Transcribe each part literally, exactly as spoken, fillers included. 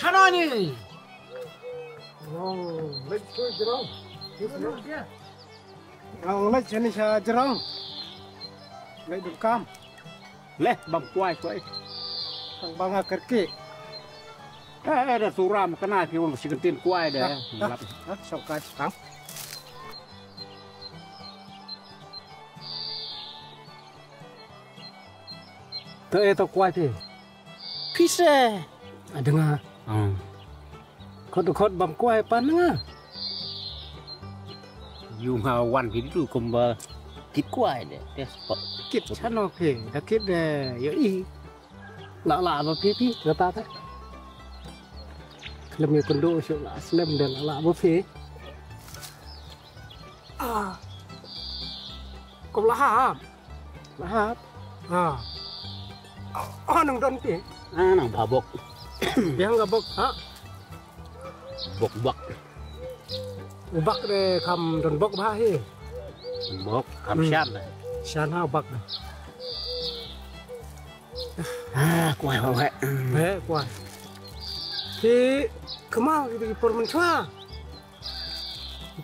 Ano ni? Nong leit sha jrong. Nong leit shane sha jrong. Leit dukan. Leh bam kwai kwai. Tang bam ha kyrkieh. Eh, eh, da suram kane phi wan shi kyntien kwai da. Ah, ah, ah, shong kai tang. To, eh, to kwai phi. Phi se. Adeng ah. Hmm. Khot khot bam kwai pan nga. Ïa nga wan phi tu kumba kit kwai de. Yes, kit. Kit shano phi? Da kit de ïohi. La la ba phi phi kata ta. Lem ïa kynduh shuh la slem de la la ba phi. Ah. Kop la hap. La hap. Ah. Oh, nang don phi. Ah, nang bha bok. Biang ka bok ha. Bok bok. U bak de kam don bok bha hi. Bok kam shan. Shan ha bak de. Ah, kwai kwai. He kwai. Ki kemau ki por mynchwa.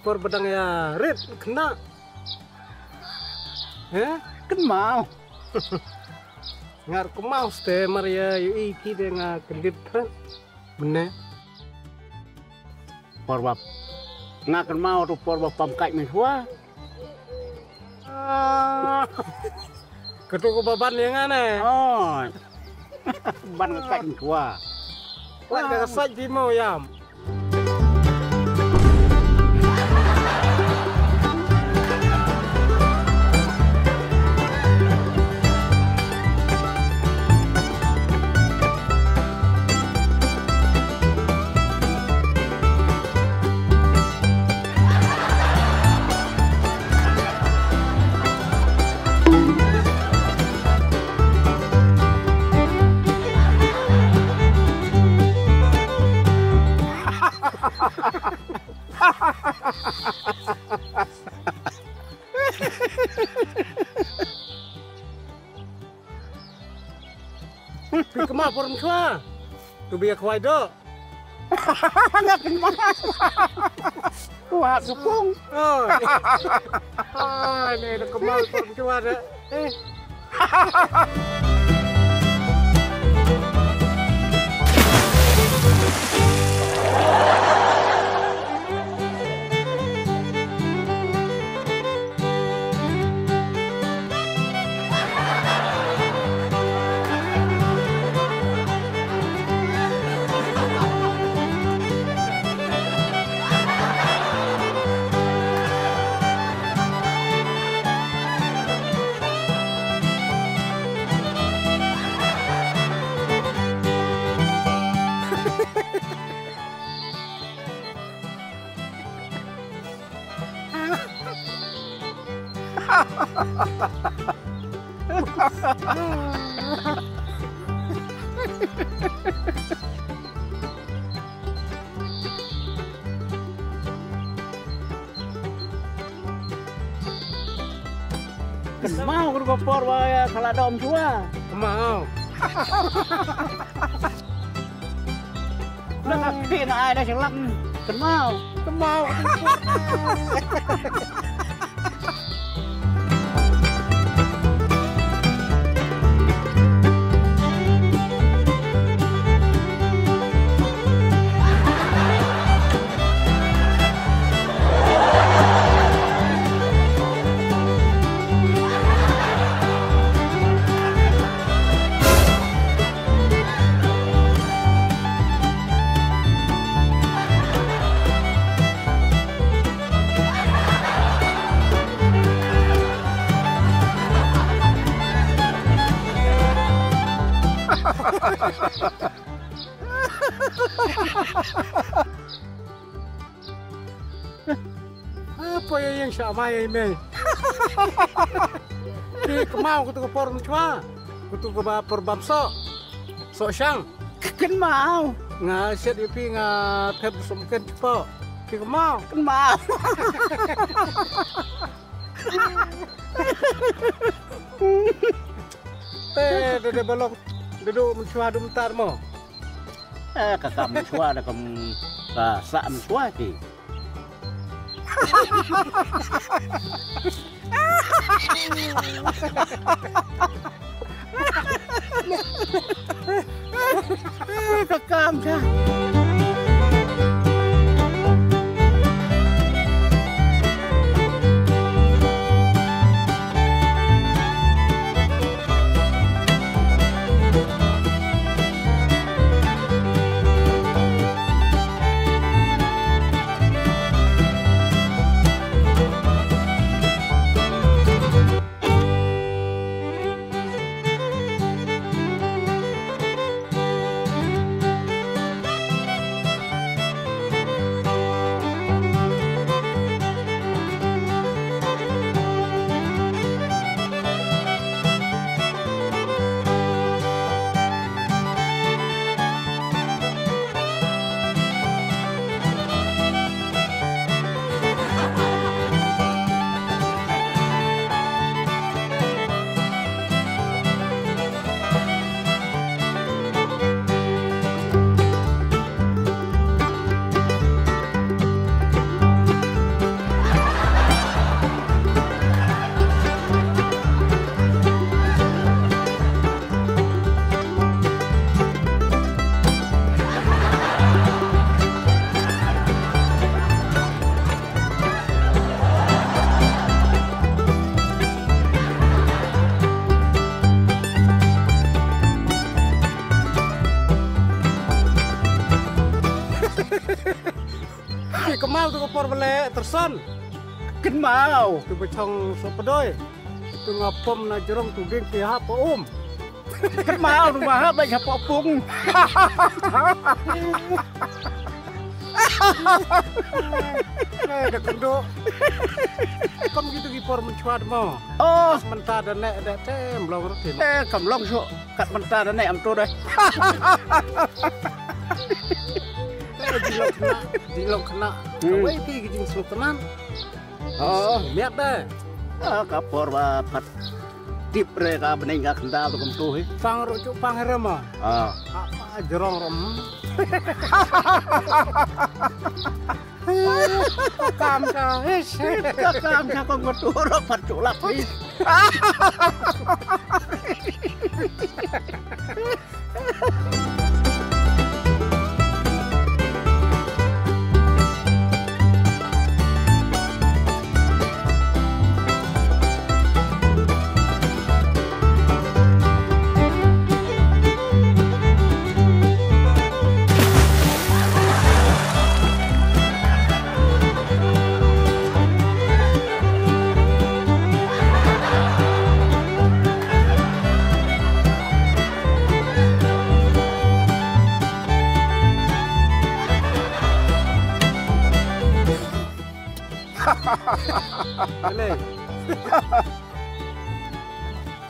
Por ba dang ïa rit khynnah. He? Kynmaw. Ngar kynmaw ste mar ïa ïohi ki de nga kyndit than. Mynne. Por ba nga kynmaw tu por ba pam kait mynshwa. Ah. Katu ko ba ban ïa nga ne. Oh. Ban nga kait mynshwa. Wat ka sait di mo ïam. Phi kynmaw por mynshwa. Tu ba ïa khwai doh. Nga kynmaw. Tu hap sukung. Oh. Ah, ne da kynmaw por mynshwa de. Eh. Kynmaw ka por ba ïa ka la dom jua. Kynmaw. Nang ka phi na ai da shlak. Kynmaw. Kynmaw. Apa ïa ïeng sha ma ïa i mei. Phi kynmaw katu ka por mynchwa. Katu kaba por bam soh. Soh shang. Kynmaw. Nga shet ïa phi nga thep soh mken chapoh. Phi kynmaw. Kynmaw. Te de de balok. De du mynchwa du mynta mo. Eh, ka kam mynshuwa da kam ka sah mynshuwa ki. Ka kam ka. Ki kynmaw tu ka por ba leh tyrson. Kynmaw. Tu ba chong soh pdoi. Tu nga pom na jrong tu ding ki hap um. Kynmaw tu ba hap ba hap pung. Eh, da kynduh. Kum kitu ki por mynshuwa mo. Oh. Mynta da neh da te ym long ruh te. Eh, kam long shuh. Kat mynta da neh am tu deh. Eh, jinglong khynnah, jinglong khynnah. Hmm. Kawei ki jingsuk tynat. Oh. Miat deh. Ah, ka por ba pat tip re ka bneng ka khyndai tu kumtu hi. Pang ruh ju pang re ma. Ah. Apa jrong rum. Ka kam ka, ish. Ka kam ka kong betul ro pat tulap ni.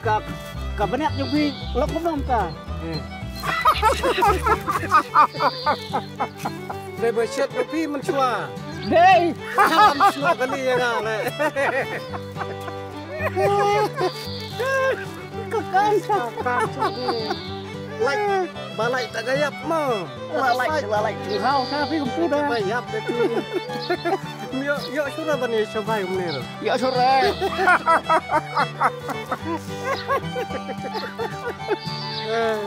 Ka, ka bniat jong phi long kumno mynta? Hmm. Dei ba shet ba phi mynshuwa. Dei. Kam shuwa kali ïa nga le. Ka kam sha. Ka kam sha. Lai, ba lai ta ka ïap mo. La lai, la lai. Hau sa phi kumtu da. Ba ïap da tu. Ïoh, ïoh shuh ra ban ïa sha bai kumne. Ïoh shuh ra. Eh,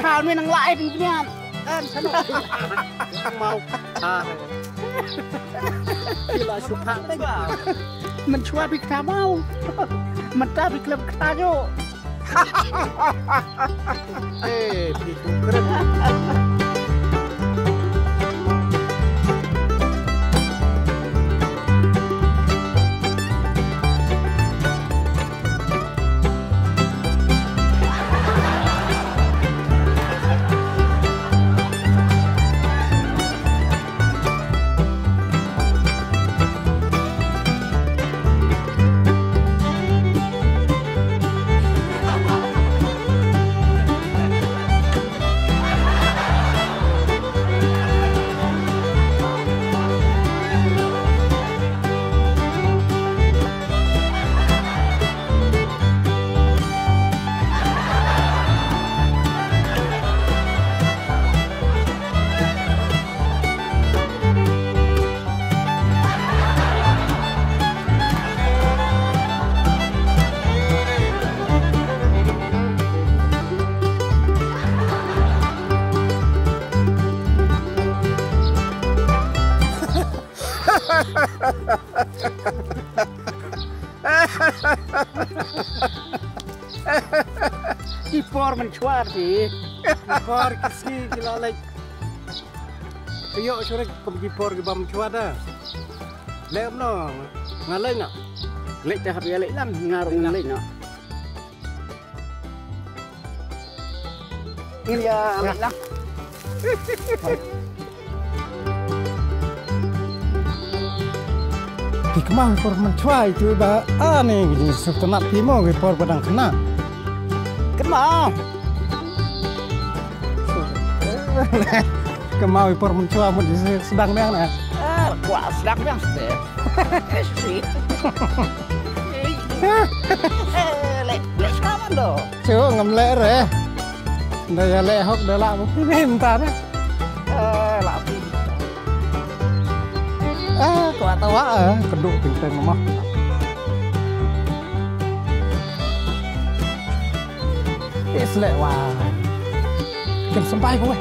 kha me nang lai ding bnian. Kan sana. Mau. Ah. Kila shuh kha. Mynshuwa phi kha mau. Mynta phi khlem kha ju. Eh, phi kren. Ki por mynshuwa te. Ki por ki sngi ki la leit. Ka ïoh shuh kum ki por ki bym mynshuwa da. Leh kumno? Nga leit noh. Leit te hap ïa leit lang, nga rung leit noh. Ngin ïa leit lang. Ki kynmaw ki por mynshuwa itu ba ani ki jingsngewtynnat ki mo ki por ba dang khynnah. Kynmaw. Kynmaw ki por mynshuwa mut jingsdang biang na. Ah, kwah sdang biang sdang. Eh, sweet. Eh, leh, leh shuwa man do. Shu ngam leh re. Da ïa leh hok da lah ba phi mynta re. Eh, lah phi. Eh, kwah tawa eh, kynduh teng teng mah. Is leh wa. Kem sampai ko weh.